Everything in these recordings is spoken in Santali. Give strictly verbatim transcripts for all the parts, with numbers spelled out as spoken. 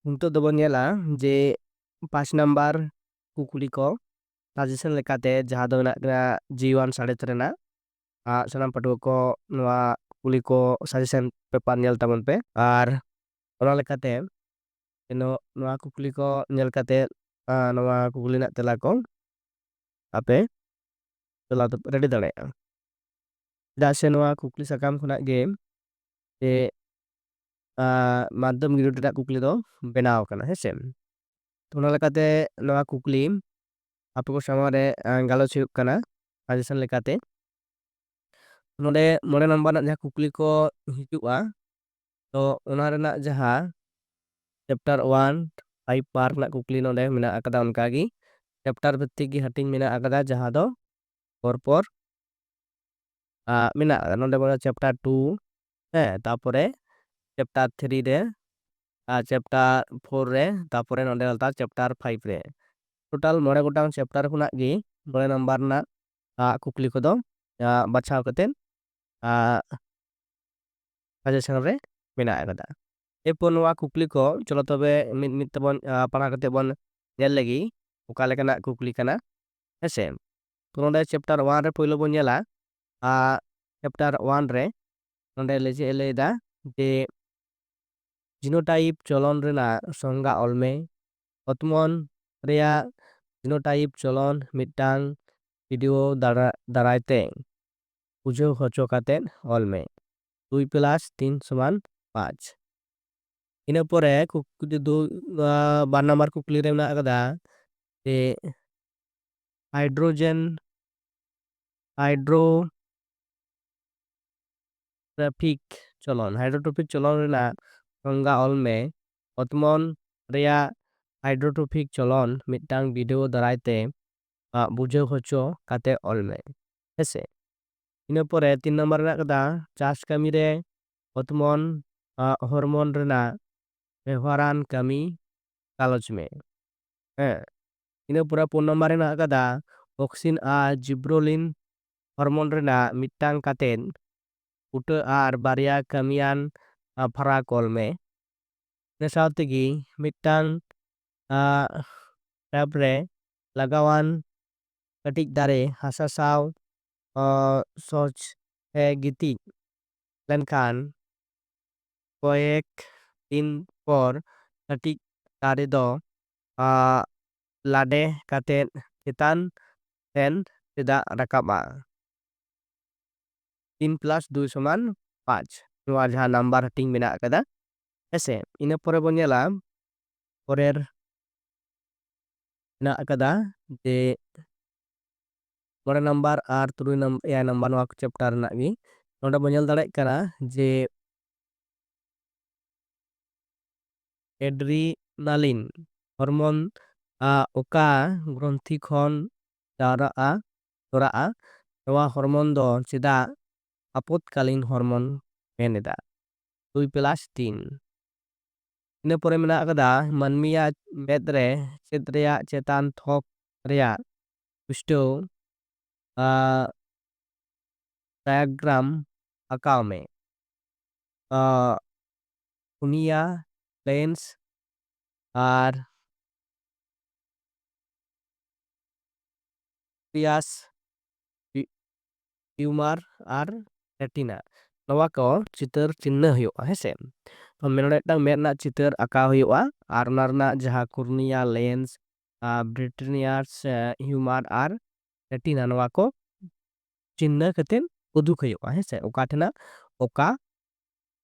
ᱱᱤᱛᱚᱜ ᱫᱚᱵᱚᱱ ᱧᱮᱞᱟ ᱡᱮ ᱯᱟᱸᱪ ᱱᱟᱢᱵᱟᱨ ᱠᱩᱠᱞᱤ ᱠᱚ ᱥᱟᱡᱮᱥᱚᱱ ᱞᱮᱠᱟᱛᱮ ᱡᱟᱦᱟᱸ ᱫᱚ ᱢᱮᱱᱟᱜ ᱠᱟᱱᱟ ᱡᱤᱣᱤᱣᱟᱱ ᱥᱟᱬᱮᱥ ᱨᱮᱱᱟᱜ᱾ ᱟᱨ ᱥᱟᱱᱟᱢ ᱯᱟᱹᱴᱷᱩᱣᱟᱹ ᱠᱚ ᱱᱚᱣᱟ ᱠᱩᱠᱞᱤ ᱠᱚ ᱥᱟᱡᱮᱥᱚᱱ ᱯᱮᱯᱟᱨ ᱧᱮᱞ ᱛᱟᱵᱚᱱ ᱯᱮ᱾ ᱟᱨ ᱚᱱᱟ ᱞᱮᱠᱟᱛᱮ ᱱᱚ-, ᱱᱚᱣᱟ ᱠᱩᱠᱞᱤ ᱠᱚ ᱧᱮᱞ ᱠᱟᱛᱮ, ᱟᱨ ᱱᱚᱣᱟ ᱠᱩᱠᱞᱤ ᱨᱮᱱᱟᱜ ᱛᱮᱞᱟ ᱠᱚ ᱟᱯᱮ ᱛᱮᱞᱟ ᱫᱚᱯᱮ ᱨᱮᱰᱤ ᱫᱟᱲᱮᱭᱟᱜᱼᱟ᱾ ᱪᱮᱫᱟᱜ ᱥᱮ ᱱᱚᱣᱟ ᱠᱩᱠᱞᱤ ᱥᱟᱠᱟᱢ ᱠᱷᱚᱱᱟᱜ ᱜᱮ ᱡᱮ, ᱟᱨ, ᱢᱟᱫᱽᱫᱷᱚᱢᱤᱠ ᱨᱮᱱᱟᱜ ᱠᱩᱠᱞᱤ ᱫᱚ ᱵᱮᱱᱟᱣ ᱟᱠᱟᱱᱟ, ᱦᱮᱸ ᱥᱮ᱾ ᱛᱚ, ᱚᱱᱟ ᱞᱮᱠᱟᱛᱮ ᱱᱚᱣᱟ ᱠᱩᱠᱞᱤ ᱟᱯᱮ ᱠᱚ ᱥᱟᱢᱟᱝ ᱨᱮ, ᱟᱨ, ᱜᱟᱞᱚᱪ ᱦᱩᱭᱩᱜ ᱠᱟᱱᱟ ᱥᱟᱡᱮᱥᱚᱱ ᱞᱮᱠᱟᱛᱮ᱾ ᱱᱚᱰᱮ ᱢᱚᱬᱮ ᱱᱟᱢᱵᱟᱨ ᱨᱮᱱᱟᱜ ᱡᱟᱦᱟᱸ ᱠᱩᱠᱞᱤ ᱠᱚ ᱦᱤᱡᱩᱜᱼᱟ, ᱛᱚ ᱚᱱᱟ ᱨᱮᱱᱟᱜ ᱡᱟᱦᱟᱸ ᱪᱮᱯᱴᱟᱨ ᱳᱣᱟᱱ ᱯᱷᱟᱭᱤᱵᱷ ᱯᱟᱨ ᱨᱮᱱᱟᱜ ᱠᱩᱠᱞᱤ ᱱᱚᱰᱮ ᱢᱮᱱᱟᱜ ᱟᱠᱟᱫᱟ, ᱚᱱᱠᱟᱜᱮ ᱪᱮᱯᱴᱟᱨ ᱵᱷᱤᱛᱛᱤᱠ ᱜᱮ ᱦᱟᱹᱴᱤᱧ ᱢᱮᱱᱟᱜ ᱟᱠᱟᱫᱟ, ᱡᱟᱦᱟᱸ ᱫᱚ ᱯᱚᱨᱯᱚᱨ, ᱟᱨ, ᱢᱮᱱᱟᱜ ᱟᱠᱟᱫᱟ᱾ ᱱᱚᱰᱮ ᱵᱚᱱ ᱪᱮᱯᱴᱟᱨ ᱴᱩ, ᱦᱮᱸ, ᱛᱟᱨᱯᱚᱨᱮ ᱪᱮᱯᱴᱟᱨ ᱛᱷᱨᱤ ᱨᱮ, ᱟᱨ ᱪᱮᱯᱴᱟᱨ ᱯᱷᱳᱨ ᱨᱮ, ᱛᱟᱨᱯᱚᱨᱮ ᱱᱚᱰᱮ ᱱᱮᱛᱟᱨ ᱪᱮᱯᱴᱟᱨ ᱯᱷᱟᱭᱤᱵᱷ ᱨᱮ᱾ ᱴᱳᱴᱟᱞ ᱢᱚᱬᱮ ᱜᱚᱴᱟᱝ ᱪᱮᱯᱴᱟᱨ ᱠᱷᱚᱱᱟᱜ ᱜᱮ ᱢᱚᱬᱮ ᱱᱟᱢᱵᱟᱨ ᱨᱮᱱᱟᱜ, ᱟᱨ, ᱠᱩᱠᱞᱤ ᱠᱚᱫᱚ, ᱟᱨ, ᱵᱟᱪᱷᱟᱣ ᱠᱟᱛᱮᱫ, ᱟᱨ, ᱥᱟᱡᱮᱥᱚᱱ ᱨᱮ ᱢᱮᱱᱟᱜ ᱟᱠᱟᱫᱟ᱾ ᱮᱨᱯᱚᱨ ᱱᱚᱣᱟ ᱠᱩᱠᱞᱤ ᱠᱚ ᱪᱚᱞᱚ ᱛᱚᱵᱮ ᱢᱤᱫ ᱢᱤᱫ ᱛᱮᱵᱚᱱ, ᱟᱨ, ᱯᱟᱲᱦᱟᱣ ᱠᱟᱛᱮᱫ ᱵᱚᱱ ᱧᱮᱞ ᱞᱮᱜᱮ ᱚᱠᱟ ᱞᱮᱠᱟᱱᱟᱜ ᱠᱩᱠᱞᱤ ᱠᱟᱱᱟ, ᱦᱮᱸ ᱥᱮ᱾ ᱛᱚ ᱱᱚᱰᱮ ᱪᱮᱯᱴᱟᱨ ᱳᱣᱟᱱ ᱨᱮ ᱯᱳᱭᱞᱳ ᱵᱚᱱ ᱧᱮᱞᱟ, ᱟᱨ ᱪᱮᱯᱴᱟᱨ ᱳᱣᱟᱱ ᱨᱮ ᱱᱚᱰᱮ ᱞᱟᱹᱭ, ᱪᱮᱫ ᱮ ᱞᱟᱹᱭ ᱮᱫᱟ ᱡᱮ ᱡᱤᱱᱳᱴᱟᱭᱤᱯ ᱪᱚᱞᱚᱱ ᱨᱮᱱᱟᱜ ᱥᱚᱝᱜᱟ ᱚᱞ ᱢᱮ᱾ ᱚᱛᱢᱚᱱ ᱨᱮᱭᱟᱜ ᱡᱤᱱᱳᱴᱟᱭᱤᱯ ᱪᱚᱞᱚᱱ ᱢᱤᱫᱴᱟᱝ ᱵᱷᱤᱰᱤᱭᱳ ᱫᱟᱨᱟ-, ᱫᱟᱨᱟᱭ ᱛᱮ ᱵᱩᱡᱷᱟᱹᱣ ᱦᱚᱪᱚ ᱠᱟᱛᱮᱫ ᱚᱞ ᱢᱮ᱾ ᱫᱩᱭ ᱯᱞᱟᱥ ᱛᱤᱱ ᱥᱚᱢᱟᱱ ᱯᱟᱸᱪ᱾ ᱤᱱᱟᱹ ᱯᱚᱨᱮ ᱠᱩᱠ-, ᱫᱩ-, ᱟᱨ, ᱵᱟᱨ ᱱᱟᱢᱵᱟᱨ ᱠᱩᱠᱞᱤ ᱨᱮ ᱢᱮᱱᱟᱜ ᱟᱠᱟᱫᱟ ᱡᱮ ᱦᱟᱭᱰᱨᱳᱡᱮᱱ, ᱦᱟᱭᱰᱨᱳ ᱴᱨᱚᱯᱷᱤᱠ ᱪᱚᱞᱚᱱ, ᱦᱟᱭᱰᱨᱳᱴᱨᱚᱯᱷᱤᱠ ᱪᱚᱞᱚᱱ ᱨᱮᱱᱟᱜ ᱥᱚᱝᱜᱟ ᱚᱞ ᱢᱮ᱾ ᱚᱛᱢᱚᱱ ᱨᱮᱭᱟᱜ ᱦᱟᱭᱰᱨᱳᱴᱨᱚᱯᱷᱤᱠ ᱪᱚᱞᱚᱱ ᱢᱤᱫᱴᱟᱝ ᱵᱷᱤᱰᱤᱭᱳ ᱫᱟᱨᱟᱭ ᱛᱮ, ᱟᱜ, ᱵᱩᱡᱷᱟᱹᱣ ᱦᱚᱪᱚ ᱠᱟᱛᱮ ᱚᱞ ᱢᱮ, ᱦᱮᱸᱥᱮ᱾ ᱤᱱᱟᱹ ᱯᱚᱨᱮ ᱛᱤᱱ ᱱᱟᱢᱵᱟᱨ ᱨᱮᱱᱟᱜ ᱠᱟᱫᱟ, ᱪᱟᱥ ᱠᱟᱹᱢᱤ ᱨᱮ ᱚᱛᱢᱚᱱ, ᱟᱜ, ᱦᱚᱨᱢᱚᱱ ᱨᱮᱱᱟᱜ ᱵᱮᱣᱦᱟᱨᱟᱱ ᱠᱟᱹᱢᱤ ᱜᱟᱞᱚᱪ ᱢᱮ᱾ ᱦᱮᱸ, ᱤᱱᱟᱹ ᱯᱚᱨᱮ ᱯᱩᱱ ᱱᱟᱢᱵᱟᱨ ᱨᱮ ᱢᱮᱱᱟᱜ ᱟᱠᱟᱫᱟ ᱚᱠᱥᱤᱱ ᱟᱨ ᱡᱤᱵᱽᱨᱳᱞᱤᱱ ᱦᱚᱨᱢᱚᱱ ᱨᱮᱱᱟᱜ ᱢᱤᱫᱴᱟᱝ ᱠᱟᱛᱮᱫ ᱵᱩᱴᱟᱹ ᱟᱨ ᱵᱟᱨᱭᱟ ᱠᱟᱹᱢᱤᱭᱟᱱ, ᱟ, ᱯᱷᱟᱨᱟᱠ ᱚᱞ ᱢᱮ᱾ ᱤᱱᱟᱹ ᱥᱟᱶ ᱛᱮᱜᱮ ᱢᱤᱫᱴᱟᱝ ᱴᱟᱵᱽ ᱨᱮ ᱞᱟᱜᱟᱣᱟᱱ ᱠᱟᱹᱴᱤᱡ ᱫᱟᱨᱮ ᱦᱟᱥᱟ ᱥᱟᱶ ᱥᱚᱡᱽ ᱮ ᱜᱤᱛᱤᱡ ᱞᱮᱱᱠᱷᱟᱱ ᱠᱚᱭᱮᱠ ᱫᱤᱱ ᱯᱚᱨ ᱠᱟᱹᱴᱤᱡ ᱫᱟᱨᱮ ᱫᱚ ᱞᱟᱰᱮ ᱠᱟᱛᱮ ᱪᱮᱛᱟᱱ ᱥᱮᱱ ᱪᱮᱫᱟᱜ ᱨᱟᱠᱟᱵᱼᱟ? ᱛᱤᱱ ᱯᱞᱟᱥ ᱫᱩᱭ ᱥᱚᱢᱟᱱ ᱯᱟᱸᱪ, ᱱᱚᱣᱟ ᱡᱟᱦᱟᱸ ᱱᱟᱢᱵᱟᱨ ᱦᱟᱹᱴᱤᱧ ᱢᱮᱱᱟᱜ ᱟᱠᱟᱫᱟ᱾ ᱦᱮᱸᱥᱮ, ᱤᱱᱟᱹ ᱯᱚᱨᱮ ᱵᱚᱱ ᱧᱮᱞᱟ ᱯᱚᱨᱮᱨ ᱢᱮᱱᱟᱜ ᱟᱠᱟᱫᱟ ᱡᱮ ᱢᱚᱬᱮ ᱱᱟᱢᱵᱟᱨ ᱟᱨ ᱛᱩᱨᱩᱭ ᱱᱟᱢᱵᱟᱨ, ᱮᱭᱟᱭ ᱱᱟᱢᱵᱟᱨ, ᱱᱚᱣᱟ ᱠᱚ ᱪᱮᱯᱴᱟᱨ ᱨᱮᱱᱟᱜ ᱜᱮ᱾ ᱱᱚᱰᱮ ᱵᱚᱱ ᱧᱮᱞ ᱫᱟᱲᱮᱭᱟᱜ ᱠᱟᱱᱟ ᱡᱮ ᱮᱰᱨᱤᱱᱟᱞᱤᱱ ᱦᱚᱨᱢᱚᱱ ᱚᱠᱟ ᱜᱨᱚᱱᱛᱷᱤ ᱠᱷᱚᱱ ᱡᱟᱣᱨᱟᱜᱼᱟ ᱛᱚᱨᱟᱜᱼᱟ? ᱱᱚᱣᱟ ᱦᱚᱨᱢᱚᱱ ᱫᱚ ᱪᱮᱫᱟᱜ ᱟᱯᱚᱛᱠᱟᱞᱤᱱ ᱦᱚᱨᱢᱚᱱ ᱢᱮᱱ ᱮᱫᱟ? ᱫᱩᱭ ᱯᱞᱟᱥ ᱛᱤᱱ᱾ ᱤᱱᱟᱹ ᱯᱚᱨᱮ ᱢᱮᱱᱟᱜ ᱟᱠᱟᱫᱟ ᱢᱟᱹᱱᱢᱤᱭᱟᱜ ᱢᱮᱫ ᱨᱮ ᱪᱮᱫ ᱨᱮᱭᱟᱜ ᱪᱮᱛᱟᱱ ᱛᱷᱚᱠ ᱨᱮᱭᱟᱜ ᱯᱩᱥᱴᱟᱹᱣ ᱰᱟᱭᱟᱜᱨᱟᱢ ᱟᱸᱠᱟᱣ ᱢᱮ᱾ ᱯᱩᱱᱭᱟ ᱞᱮᱱᱥ ᱟᱨ ᱯᱤᱭᱟᱥ ᱴᱤᱭᱩᱢᱟᱨ ᱟᱨ ᱨᱮᱴᱤᱱᱟ, ᱱᱚᱣᱟ ᱠᱚ ᱪᱤᱛᱟᱹᱨ ᱪᱤᱱᱦᱟᱹ ᱦᱩᱭᱩᱜᱼᱟ᱾ ᱦᱮᱸᱥᱮ, ᱛᱚ ᱱᱚᱰᱮ ᱢᱤᱫᱴᱟᱝ ᱢᱮᱫ ᱨᱮᱱᱟᱜ ᱪᱤᱛᱟᱹᱨ ᱟᱸᱠᱟᱣ ᱦᱩᱭᱩᱜᱼᱟ ᱟᱨ ᱚᱱᱟ ᱨᱮᱱᱟᱜ ᱡᱟᱦᱟᱸ ᱠᱚᱨᱱᱤᱭᱟ ᱞᱮᱱᱥ, ᱵᱨᱤᱴᱤᱱᱤᱭᱟᱨᱥ, ᱦᱤᱭᱩᱢᱟᱨ ᱟᱨ ᱨᱮᱴᱤᱱᱟ, ᱱᱚᱣᱟ ᱠᱚ ᱪᱤᱱᱦᱟᱹ ᱠᱟᱛᱮᱫ ᱩᱫᱩᱜ ᱦᱩᱭᱩᱜᱼᱟ᱾ ᱦᱮᱸᱥᱮ, ᱚᱠᱟ ᱴᱷᱮᱱᱟᱜ ᱚᱠᱟ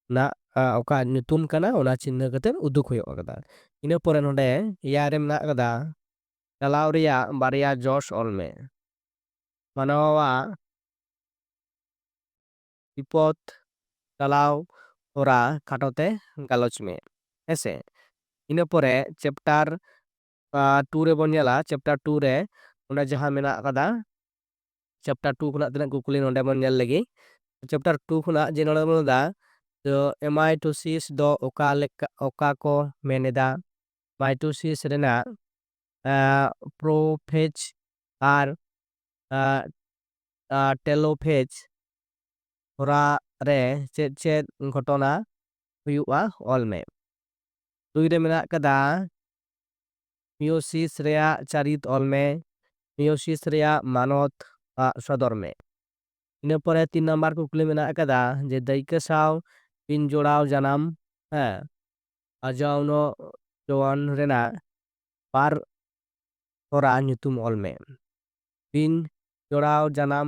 ᱨᱮᱱᱟᱜ ᱚᱠᱟ ᱧᱩᱛᱩᱢ ᱠᱟᱱᱟ, ᱚᱱᱟ ᱪᱤᱱᱦᱟᱹ ᱠᱟᱛᱮᱫ ᱩᱫᱩᱜ ᱦᱩᱭᱩᱜ ᱠᱟᱫᱟ᱾ ᱤᱱᱟᱹ ᱯᱚᱨᱮ ᱱᱚᱰᱮ ᱮᱭᱟᱭ ᱨᱮ ᱢᱮᱱᱟᱜ ᱠᱟᱫᱟ ᱪᱟᱞᱟᱣ ᱨᱮᱭᱟᱜ ᱵᱟᱨᱭᱟ ᱡᱚᱥ ᱚᱞ ᱢᱮ᱾ ᱢᱟᱱᱣᱟᱣᱟᱜ ᱵᱤᱯᱚᱫ ᱪᱟᱞᱟᱣ ᱦᱚᱨᱟ ᱠᱷᱟᱴᱚ ᱛᱮ ᱜᱟᱞᱚᱪ ᱢᱮ᱾ ᱦᱮᱸᱥᱮ, ᱤᱱᱟᱹ ᱯᱚᱨᱮ ᱪᱮᱯᱴᱟᱨ ᱴᱩ ᱨᱮᱵᱚᱱ ᱧᱮᱞᱟ᱾ ᱪᱮᱯᱴᱟᱨ ᱴᱩ ᱨᱮ ᱚᱸᱰᱮ ᱡᱟᱦᱟᱸ ᱢᱮᱱᱟᱜ ᱟᱠᱟᱫᱟ, ᱪᱮᱯᱴᱟᱨ ᱴᱩ ᱠᱷᱚᱱᱟᱜ ᱛᱤᱱᱟᱹᱜ ᱠᱩᱠᱞᱤ ᱱᱚᱰᱮ ᱵᱚᱱ ᱧᱮᱞ ᱞᱮᱜᱮ᱾ ᱪᱮᱯᱴᱟᱨ ᱴᱩ ᱠᱷᱚᱱᱟᱜ ᱡᱮ ᱱᱚᱰᱮ ᱵᱚᱱ ᱞᱟᱹᱭᱫᱟ, ᱛᱚ ᱮᱢᱟᱭᱴᱳᱥᱤᱥ ᱫᱚ ᱚᱠᱟ ᱞᱮᱠᱟ, ᱚᱠᱟ ᱠᱚ ᱢᱮᱱ ᱮᱫᱟ? ᱢᱟᱭᱴᱳᱥᱤᱥ ᱨᱮᱱᱟᱜ ᱯᱨᱳᱯᱷᱮᱡᱽ ᱟᱨ ᱴᱮᱞᱳᱯᱷᱮᱡᱽ ᱦᱚᱨᱟ ᱨᱮ ᱪᱮᱫ ᱪᱮᱫ ᱜᱷᱚᱴᱚᱱᱟ ᱦᱩᱭᱩᱜᱼᱟ, ᱚᱞ ᱢᱮ᱾ ᱫᱩᱭ ᱨᱮ ᱢᱮᱱᱟᱜ ᱠᱟᱫᱟ ᱢᱤᱭᱳᱥᱤᱥ ᱨᱮᱭᱟᱜ ᱪᱟᱹᱨᱤᱛ ᱚᱞ ᱢᱮ, ᱢᱤᱭᱳᱥᱤᱥ ᱨᱮᱭᱟᱜ ᱢᱟᱱᱚᱛ ᱟᱜ ᱥᱚᱫᱚᱨ ᱢᱮ᱾ ᱤᱱᱟᱹ ᱯᱚᱨᱮ ᱛᱤᱱ ᱱᱟᱢᱵᱟᱨ ᱠᱩᱠᱞᱤ ᱢᱮᱱᱟᱜ ᱟᱠᱟᱫᱟ ᱡᱮ ᱫᱟᱹᱭᱠᱟᱹ ᱥᱟᱶ ᱵᱤᱱ ᱡᱚᱲᱟᱣ ᱡᱟᱱᱟᱢ, ᱦᱮᱸ, ᱟᱡᱟᱣᱱᱚ ᱡᱚᱣᱟᱱ ᱨᱮᱱᱟᱜ ᱵᱟᱨ ᱦᱚᱨᱟ ᱧᱩᱛᱩᱢ ᱚᱞ ᱢᱮ᱾ ᱵᱤᱱ ᱡᱚᱲᱟᱣ ᱡᱟᱱᱟᱢ,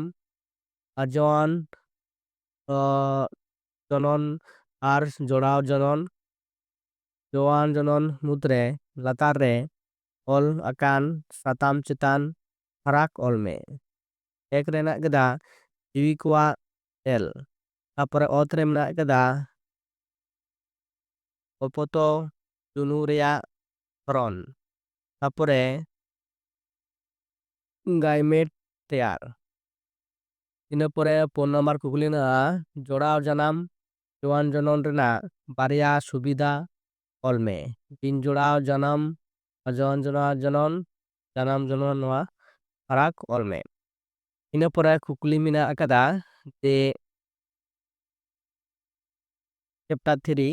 ᱟᱡᱟᱣᱟᱱ, ᱚ, ᱡᱚᱱᱚᱱ ᱟᱨ ᱡᱚᱲᱟᱣ ᱡᱚᱱᱚᱱ, ᱡᱚᱣᱟᱱ ᱡᱚᱱᱚᱱ ᱢᱩᱫᱽᱨᱮ ᱞᱟᱛᱟᱨ ᱨᱮ ᱚᱞ ᱟᱠᱟᱱ ᱥᱟᱛᱟᱢ ᱪᱮᱛᱟᱱ ᱯᱷᱟᱨᱟᱠ ᱚᱞ ᱢᱮ᱾ ᱮᱠ ᱨᱮᱱᱟᱜ ᱠᱮᱫᱟ ᱡᱤᱣᱤ ᱠᱚᱣᱟᱜ ᱮᱞ, ᱛᱟᱯᱚᱨᱮ ᱚᱛ ᱨᱮ ᱢᱮᱱᱟᱜ ᱠᱟᱫᱟ ᱚᱯᱚᱛᱚ ᱪᱩᱱᱩ ᱨᱮᱭᱟᱜ ᱫᱷᱚᱨᱚᱱ, ᱛᱟᱯᱚᱨᱮ ᱜᱟᱭᱢᱮᱴ ᱛᱮᱭᱟᱨ᱾ ᱤᱱᱟᱹ ᱯᱚᱨᱮ ᱯᱩᱱ ᱱᱟᱢᱵᱟᱨ ᱠᱩᱠᱞᱤ ᱢᱮᱱᱟᱜᱼᱟ, ᱡᱚᱲᱟᱣ ᱡᱟᱱᱟᱢ ᱡᱚᱣᱟᱱ ᱡᱚᱱᱚᱱ ᱨᱮᱱᱟᱜ ᱵᱟᱨᱭᱟ ᱥᱩᱵᱤᱫᱷᱟ ᱚᱞ ᱢᱮ᱾ ᱵᱤᱱ ᱡᱚᱲᱟᱣ ᱡᱟᱱᱟᱢ, ᱡᱚᱣᱟᱱ ᱡᱚᱱᱚᱱ, ᱡᱚᱱᱚᱱ, ᱡᱟᱱᱟᱢ ᱡᱚᱱᱚᱱ, ᱱᱚᱣᱟ ᱯᱷᱟᱨᱟᱠ ᱚᱞ ᱢᱮ᱾ ᱤᱱᱟᱹ ᱯᱚᱨᱮ ᱠᱩᱠᱞᱤ ᱢᱮᱱᱟᱜ ᱟᱠᱟᱫᱟ ᱡᱮ ᱪᱮᱯᱴᱟᱨ ᱛᱷᱨᱤ,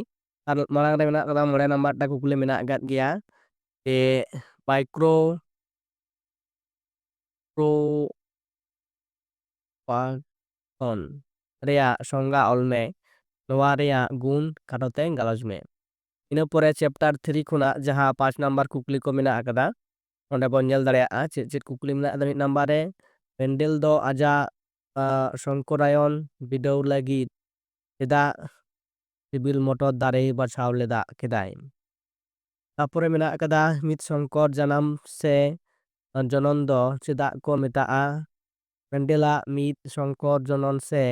ᱟᱨ ᱢᱟᱲᱟᱝ ᱨᱮ ᱢᱮᱱᱟᱜ ᱟᱠᱟᱫᱟ ᱢᱚᱬᱮ ᱱᱟᱢᱵᱟᱨ ᱴᱟ ᱠᱩᱠᱞᱤ ᱢᱮᱱᱟᱜ ᱟᱠᱟᱫ ᱜᱮᱭᱟ ᱡᱮ ᱢᱟᱭᱠᱨᱳ ᱯᱨᱳ ᱯᱟᱠᱷᱚᱱ ᱨᱮᱭᱟᱜ ᱥᱚᱝᱜᱟ ᱚᱞ ᱢᱮ, ᱱᱚᱣᱟ ᱨᱮᱭᱟᱜ ᱜᱩᱱ ᱠᱷᱟᱴᱚ ᱛᱮ ᱜᱟᱞᱚᱪ ᱢᱮ᱾ ᱤᱱᱟᱹ ᱯᱚᱨᱮ ᱪᱮᱯᱴᱟᱨ ᱛᱷᱨᱤ ᱠᱷᱚᱱᱟᱜ ᱡᱟᱦᱟᱸ ᱯᱟᱸᱪ ᱱᱟᱢᱵᱟᱨ ᱠᱩᱠᱞᱤ ᱠᱚ ᱢᱮᱱᱟᱜ ᱟᱠᱟᱫᱟ, ᱚᱸᱰᱮ ᱵᱚᱱ ᱧᱮᱞ ᱫᱟᱲᱮᱭᱟᱜᱼᱟ ᱪᱮᱫ ᱪᱮᱫ ᱠᱩᱠᱞᱤ ᱢᱮᱱᱟᱜ ᱟᱠᱟᱫᱟ᱾ ᱢᱤᱫ ᱱᱟᱢᱵᱟᱨ ᱨᱮ, ᱢᱮᱱᱰᱮᱞ ᱫᱚ ᱟᱡᱟᱜ, ᱟ, ᱥᱚᱝᱠᱚᱨᱟᱭᱚᱱ ᱵᱤᱰᱟᱹᱣ ᱞᱟᱹᱜᱤᱫ ᱪᱮᱫᱟᱜ ᱥᱤᱵᱤᱞ ᱢᱚᱴᱚᱨ ᱫᱟᱨᱮᱭ ᱵᱟᱪᱷᱟᱣ ᱞᱮᱫᱟ ᱠᱮᱫᱟᱭ? ᱛᱟᱯᱚᱨᱮ ᱢᱮᱱᱟᱜ ᱟᱠᱟᱫᱟ ᱢᱤᱫ ᱥᱚᱝᱠᱚᱨ ᱡᱟᱱᱟᱢ ᱥᱮ ᱡᱚᱱᱚᱱ ᱫᱚ ᱪᱮᱫᱟᱜ ᱠᱚ ᱢᱮᱛᱟᱜᱼᱟ? ᱢᱮᱱᱰᱮᱞᱟᱜ ᱢᱤᱫ ᱥᱚᱝᱠᱚᱨ ᱡᱚᱱᱚᱱ ᱥᱮ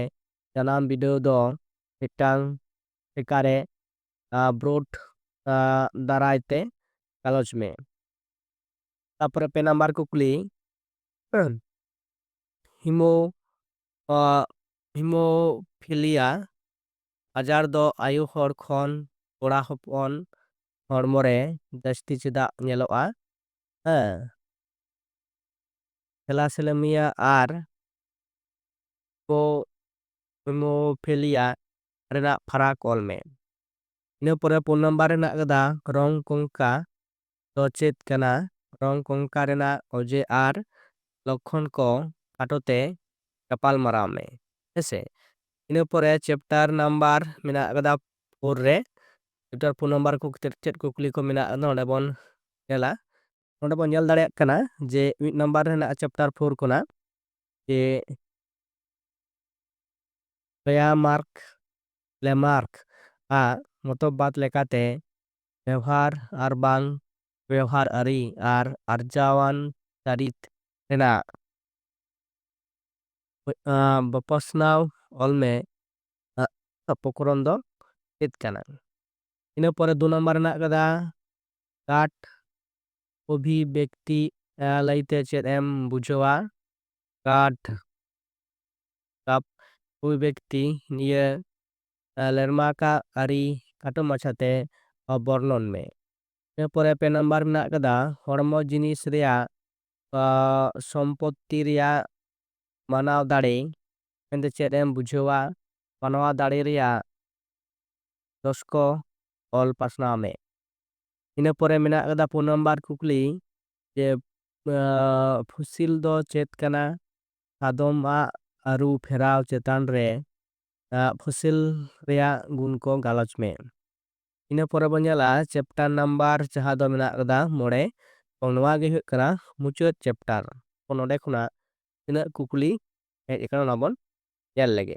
ᱡᱟᱱᱟᱢ ᱵᱤᱰᱟᱹᱣ ᱫᱚ ᱢᱤᱫᱴᱟᱝ ᱴᱷᱮᱠᱟ ᱨᱮ, ᱟ, ᱵᱨᱳᱰ, ᱟ, ᱫᱟᱨᱟᱭ ᱛᱮ ᱜᱟᱞᱚᱪ ᱢᱮ᱾ ᱛᱟᱯᱚᱨᱮ ᱯᱮ ᱱᱟᱢᱵᱟᱨ ᱠᱩᱠᱞᱤ, ᱦᱮᱸ, ᱦᱤᱢᱳ-, ᱟ, ᱦᱤᱢᱳᱯᱷᱤᱞᱤᱭᱟ ᱟᱡᱟᱨ ᱫᱚ ᱟᱭᱳ ᱦᱚᱲ ᱠᱷᱚᱱ ᱠᱚᱲᱟ ᱦᱚᱯᱚᱱ ᱦᱚᱲᱢᱚ ᱨᱮ ᱡᱟᱹᱥᱛᱤ ᱪᱮᱫᱟᱜ ᱧᱮᱞᱚᱜᱼᱟ? ᱦᱮᱸ, ᱛᱷᱮᱞᱟᱥᱮᱞᱮᱢᱤᱭᱟ ᱟᱨ ᱠᱳ-, ᱦᱤᱢᱳᱯᱷᱤᱞᱤᱭᱟ ᱨᱮᱱᱟᱜ ᱯᱷᱟᱨᱟᱠ ᱚᱞ ᱢᱮ᱾ ᱤᱱᱟᱹ ᱯᱚᱨᱮ ᱯᱩᱱ ᱱᱟᱢᱵᱟᱨ ᱨᱮ ᱢᱮᱱᱟᱜ ᱠᱟᱫᱟ ᱨᱚᱝ ᱠᱚᱝᱠᱟ ᱫᱚ ᱪᱮᱫ ᱠᱟᱱᱟ? ᱨᱚᱝ ᱠᱚᱝᱠᱟ ᱨᱮᱱᱟᱜ ᱚᱡᱮ ᱟᱨ ᱞᱚᱠᱠᱷᱚᱱ ᱠᱚ ᱠᱷᱟᱴᱚ ᱛᱮ ᱜᱟᱯᱟᱞ ᱢᱟᱨᱟᱣ ᱢᱮ᱾ ᱦᱮᱸᱥᱮ? ᱤᱱᱟᱹ ᱯᱚᱨᱮ ᱪᱮᱯᱴᱟᱨ ᱱᱟᱢᱵᱟᱨ ᱢᱮᱱᱟᱜ ᱠᱟᱫᱟ ᱯᱷᱳᱨ ᱨᱮ᱾ ᱪᱮᱯᱴᱟᱨ ᱯᱷᱳᱨ ᱱᱟᱢᱵᱟᱨ ᱠᱚ ᱪᱮᱫ ᱪᱮᱫ ᱠᱩᱠᱞᱤ ᱠᱚ ᱢᱮᱱᱟᱜ ᱠᱟᱫᱟ ᱚᱸᱰᱮ ᱵᱚᱱ ᱧᱮᱞᱟ᱾ ᱱᱚᱸᱰᱮ ᱵᱚᱱ ᱧᱮᱞ ᱫᱟᱲᱮᱭᱟᱜ ᱠᱟᱱᱟ ᱡᱮ ᱢᱤᱫ ᱱᱟᱢᱵᱟᱨ ᱨᱮᱱᱟᱜ ᱪᱮᱯᱴᱟᱨ ᱯᱷᱳᱨ ᱠᱷᱚᱱᱟᱜ ᱡᱮ ᱞᱮᱢᱟᱨᱠ, ᱞᱮᱢᱟᱨᱠ ᱟᱜ ᱢᱚᱛᱚᱵᱟᱫ ᱞᱮᱠᱟᱛᱮ ᱵᱮᱣᱦᱟᱨ ᱟᱨ ᱵᱟᱝ ᱵᱮᱣᱦᱟᱨ ᱟᱹᱨᱤ ᱟᱨ ᱟᱨᱡᱟᱣᱟᱱ ᱪᱟᱹᱨᱤᱛ ᱨᱮᱱᱟᱜ, ᱟᱸ, ᱵᱟᱯᱟᱥᱱᱟᱣ ᱚᱞ ᱢᱮ, ᱟᱸ, ᱯᱚᱠᱨᱚᱱ ᱫᱚ ᱪᱮᱫ ᱠᱟᱱᱟ? ᱤᱱᱟᱹ ᱯᱚᱨᱮ ᱫᱩ ᱱᱟᱢᱵᱟᱨ ᱨᱮᱱᱟᱜ ᱠᱟᱫᱟ ᱠᱟᱴ ᱚᱵᱷᱤᱵᱮᱠᱛᱤ, ᱟᱸ, ᱞᱟᱹᱭᱛᱮ ᱪᱮᱫ ᱮᱢ ᱵᱩᱡᱷᱟᱹᱣᱟ? ᱠᱟᱴ ᱠᱟᱯ ᱚᱵᱷᱤᱵᱮᱠᱛᱤ ᱱᱤᱭᱟᱹ, ᱟᱸ, ᱞᱮᱨᱢᱟᱠᱟ ᱟᱹᱨᱤ ᱠᱷᱟᱴᱚ ᱢᱟᱪᱷᱟᱛᱮ, ᱟᱸ, ᱵᱚᱨᱱᱚᱱ ᱢᱮ᱾ ᱤᱱᱟᱹ ᱯᱚᱨᱮ ᱯᱮ ᱱᱟᱢᱵᱟᱨ ᱢᱮᱱᱟᱜ ᱠᱟᱫᱟ ᱦᱚᱲᱢᱚ ᱡᱤᱱᱤᱥ ᱨᱮᱭᱟᱜ, ᱟᱸ, ᱥᱚᱢᱯᱚᱛᱛᱤ ᱨᱮᱭᱟᱜ ᱢᱟᱱᱟᱣ ᱫᱟᱲᱮ ᱢᱮᱱᱛᱮ ᱪᱮᱫ ᱮᱢ ᱵᱩᱡᱷᱟᱹᱣᱟ? ᱢᱟᱱᱣᱟ ᱫᱟᱲᱮ ᱨᱮᱭᱟᱜ ᱫᱚᱥ ᱠᱚ ᱚᱞ ᱯᱟᱥᱱᱟᱣ ᱢᱮ᱾ ᱤᱱᱟᱹ ᱯᱚᱨᱮ ᱢᱮᱱᱟᱜ ᱠᱟᱫᱟ ᱯᱩᱱ ᱱᱟᱢᱵᱟᱨ ᱠᱩᱠᱞᱤ ᱡᱮ, ᱟᱸ, ᱯᱷᱚᱥᱤᱞ ᱫᱚ ᱪᱮᱫ ᱠᱟᱱᱟ? ᱥᱟᱫᱚᱢ ᱟᱜ ᱟᱹᱨᱩ ᱯᱷᱮᱨᱟᱣ ᱪᱮᱛᱟᱱ ᱨᱮ, ᱟᱸ, ᱯᱷᱚᱥᱤᱞ ᱨᱮᱭᱟᱜ ᱜᱩᱱ ᱠᱚ ᱜᱟᱞᱚᱪ ᱢᱮ᱾ ᱤᱱᱟᱹ ᱯᱚᱨᱮ ᱵᱚᱱ ᱧᱮᱞᱟ ᱪᱮᱯᱴᱟᱨ ᱱᱟᱢᱵᱟᱨ ᱡᱟᱦᱟᱸ ᱫᱚ ᱢᱮᱱᱟᱜ ᱠᱟᱫᱟ ᱢᱚᱬᱮ, ᱮᱵᱚᱝ ᱱᱚᱣᱟ ᱜᱮ ᱦᱩᱭᱩᱜ ᱠᱟᱱᱟ ᱢᱩᱪᱟᱹᱫ ᱪᱮᱯᱴᱟᱨ᱾ ᱛᱚ ᱱᱚᱰᱮ ᱠᱷᱚᱱᱟᱜ ᱛᱤᱱᱟᱹᱜ ᱠᱩᱠᱞᱤ ᱦᱮᱡ ᱟᱠᱟᱱᱟ ᱚᱱᱟ ᱵᱚᱱ ᱧᱮᱞ ᱞᱮᱜᱮ᱾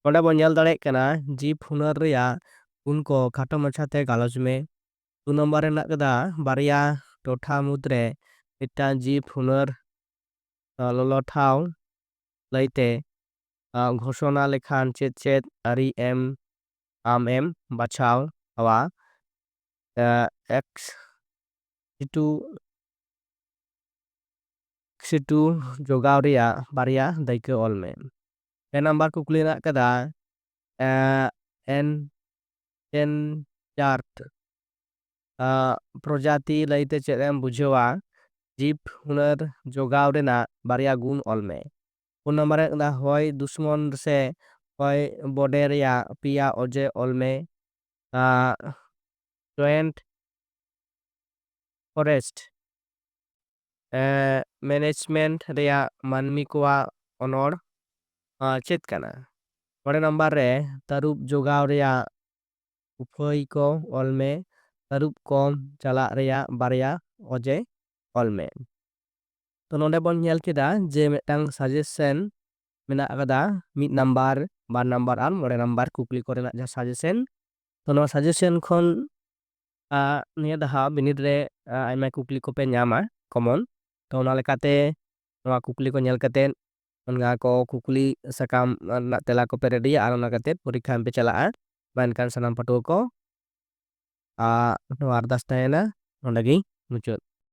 ᱱᱚᱰᱮ ᱵᱚᱱ ᱧᱮᱞ ᱫᱟᱲᱮᱭᱟᱜ ᱠᱟᱱᱟ ᱡᱤᱵᱽ ᱦᱩᱱᱟᱹᱨ ᱨᱮᱭᱟᱜ ᱜᱩᱱ ᱠᱚ ᱠᱷᱟᱴᱚ ᱢᱟᱪᱷᱟᱛᱮ ᱜᱟᱞᱚᱪ ᱢᱮ᱾ ᱫᱩ ᱱᱚᱢᱵᱚᱨ ᱨᱮ ᱢᱮᱱᱟᱜ ᱠᱟᱫᱟ ᱵᱟᱨᱭᱟ ᱴᱚᱴᱷᱟ ᱢᱩᱫᱽᱨᱮ ᱢᱤᱫᱴᱟᱝ ᱡᱤᱵᱽ ᱦᱩᱱᱟᱹᱨ, ᱟᱸ, ᱞᱚᱞᱚ ᱴᱷᱟᱶ ᱞᱟᱹᱭᱛᱮ, ᱟᱸ, ᱜᱷᱳᱥᱚᱱᱟ ᱞᱮᱠᱷᱟᱱ ᱪᱮᱫ ᱪᱮᱫ ᱟᱹᱨᱤ ᱮᱢ ᱟᱢ ᱮᱢ ᱵᱟᱪᱷᱟᱣᱟ? ᱟᱸ, ᱮᱠᱥ ᱥᱤᱴᱩ ᱥᱤᱴᱩ ᱡᱚᱜᱟᱣ ᱨᱮᱭᱟᱜ ᱵᱟᱨᱭᱟ ᱫᱟᱹᱭᱠᱟᱹ ᱚᱞ ᱢᱮ᱾ ᱯᱮ ᱱᱟᱢᱵᱟᱨ ᱠᱩᱠᱞᱤ ᱨᱮᱱᱟᱜ ᱠᱟᱫᱟ, ᱮᱸ, ᱮᱱ, ᱮᱱ ᱪᱟᱨᱴ, ᱟᱸ, ᱯᱨᱚᱡᱟᱛᱤ ᱞᱟᱹᱭᱛᱮ ᱪᱮᱫ ᱮᱢ ᱵᱩᱡᱷᱟᱹᱣᱟ? ᱡᱤᱵᱽ ᱦᱩᱱᱟᱹᱨ ᱡᱚᱜᱟᱣ ᱨᱮᱱᱟᱜ ᱵᱟᱨᱭᱟ ᱜᱩᱱ ᱚᱞ ᱢᱮ᱾ ᱯᱩᱱ ᱱᱟᱢᱵᱟᱨ ᱨᱮ ᱠᱟᱱᱟ ᱦᱚᱭ ᱫᱩᱥᱢᱚᱱ ᱥᱮ ᱦᱚᱭ ᱵᱚᱰᱮ ᱨᱮᱭᱟᱜ ᱯᱮᱭᱟ ᱚᱡᱮ ᱚᱞ ᱢᱮ᱾ ᱡᱚᱭᱮᱱᱴ ᱯᱷᱚᱨᱮᱥᱴ ᱢᱮᱱᱮᱡᱽᱢᱮᱱᱴ ᱨᱮᱭᱟᱜ ᱢᱟᱹᱱᱢᱤ ᱠᱚᱣᱟᱜ ᱚᱱᱚᱲ ᱪᱮᱫ ᱠᱟᱱᱟ? ᱢᱚᱬᱮ ᱱᱟᱢᱵᱟᱨ ᱨᱮ ᱛᱟᱹᱨᱩᱵ ᱡᱚᱜᱟᱣ ᱨᱮᱭᱟᱜ ᱩᱯᱟᱹᱭ ᱠᱚ ᱚᱞ ᱢᱮ᱾ ᱛᱟᱹᱨᱩᱵ ᱠᱚᱢ ᱪᱟᱞᱟᱜ ᱨᱮᱭᱟᱜ ᱵᱟᱨᱭᱟ ᱚᱡᱮ ᱚᱞ ᱢᱮ᱾ ᱛᱚ ᱱᱚᱰᱮ ᱵᱚᱱ ᱧᱮᱞ ᱠᱮᱫᱟ ᱡᱮ ᱢᱤᱫᱴᱟᱝ ᱥᱟᱡᱮᱥᱚᱱ ᱢᱮᱱᱟᱜ ᱟᱠᱟᱫᱟ, ᱢᱤᱫ ᱱᱟᱢᱵᱟᱨ, ᱵᱟᱨ ᱱᱟᱢᱵᱟᱨ ᱟᱨ ᱢᱚᱬᱮ ᱱᱟᱢᱵᱟᱨ ᱠᱩᱠᱞᱤ ᱠᱚᱨᱮᱱᱟᱜ ᱡᱟᱦᱟᱸ ᱥᱟᱡᱮᱥᱚᱱ᱾ ᱛᱚ ᱱᱚᱣᱟ ᱥᱟᱡᱮᱥᱚᱱ ᱠᱷᱚᱱ ᱱᱤᱭᱟᱹ ᱫᱷᱟᱣ ᱵᱤᱱᱤᱰ ᱨᱮ ᱟᱭᱢᱟ ᱠᱩᱠᱞᱤ ᱠᱚᱯᱮ ᱧᱟᱢᱟ ᱠᱚᱢᱚᱱ᱾ ᱛᱚ ᱚᱱᱟ ᱞᱮᱠᱟᱛᱮ ᱱᱚᱣᱟ ᱠᱩᱠᱞᱤ ᱠᱚ ᱧᱮᱞ ᱠᱟᱛᱮ ᱚᱱᱟ ᱠᱚ ᱠᱩᱠᱞᱤ ᱥᱟᱠᱟᱢ ᱨᱮᱱᱟᱜ ᱛᱮᱞᱟ ᱠᱚᱯᱮ ᱨᱮᱰᱤᱭᱟ ᱟᱨ ᱚᱱᱟ ᱠᱟᱛᱮ ᱯᱚᱨᱤᱠᱠᱷᱟ ᱮᱢ ᱯᱮ ᱪᱟᱞᱟᱜᱼᱟ᱾ ᱢᱟ ᱮᱱᱠᱷᱟᱱ ᱥᱟᱱᱟᱢ ᱯᱟᱹᱴᱷᱩᱣᱟᱹ ᱠᱚ ᱱᱚᱣᱟ ᱟᱨᱫᱟᱥ ᱛᱟᱦᱮᱱᱟ, ᱱᱚᱰᱮ ᱜᱮ ᱢᱩᱪᱟᱹᱫ᱾